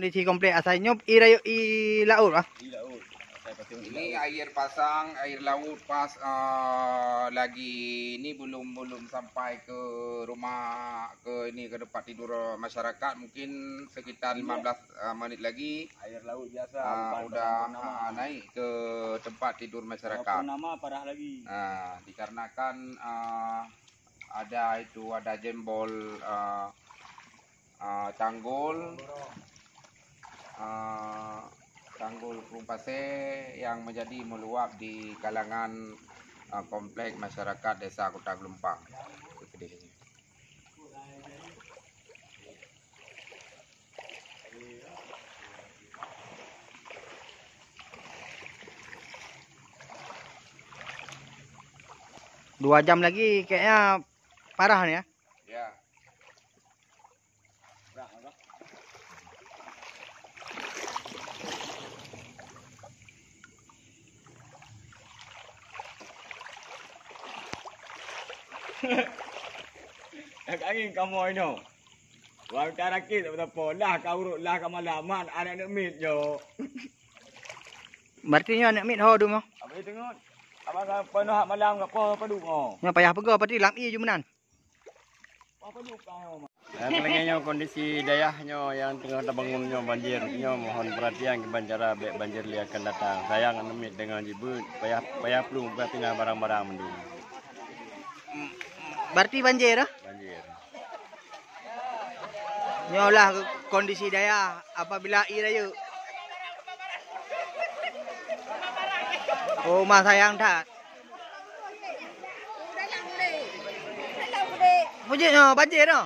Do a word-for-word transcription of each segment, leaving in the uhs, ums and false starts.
Di komplek asai nyoe i rayeuk i laôt ah. Di laôt. Asai patung di Ini laôt. Air pasang, air laut pas, eh, lagi ini belum, belum sampai ke rumah, ke ini, ke tempat tidur masyarakat, mungkin sekitar Iya. lima belas, eh, menit lagi, Air laut biasa, ah, bukan udah, pasang purnama. Ah, naik ke tempat tidur Kalau masyarakat. Purnama parah lagi. Ah, dikarenakan, ah, ada itu, ada jembol, ah, ah, tanggul, ah, tanggul Krueng Pasé yang menjadi meluap di kalangan, ah, komplek masyarakat Desa Kota Geulumpang. Dua jam lagi kayaknya parah nih ya. Ya. Angin kamoe inoe. Wah, ka rakit tak beutapa. Lah ka urot, lah ka malaman, aneuk miet nyoe. Berarti nyoe aneuk miet ho dum. Abang tengok. Abang ka penuh hak malam ka poh padum oh. Nyoe payah peugah berarti lam ie ju meunan. Poh padum ka nyoe. Nah, lagèe nyoe kondisi dayah nyoe nyang teungoh tabangun nyoe banjir. Nyoe mohon perhatian kiban cara bèk banjir lé akan datang. Sayang aneuk miet deungon jibeuet, payah, payah plueng, payah pinah barang-barang mandum. Berarti banjir, ah? Banjir. Nyoe lah kondisi dayah apabila ie rayeuk. Oh, ma sayang that. Mujik nyoe banjir nyoe.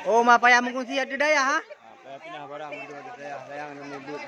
Oh, ma payah mengungsi ateueh dayah, ha? Ah, payah pinah barang mandum ateueh dayah, sayang aneuk miet.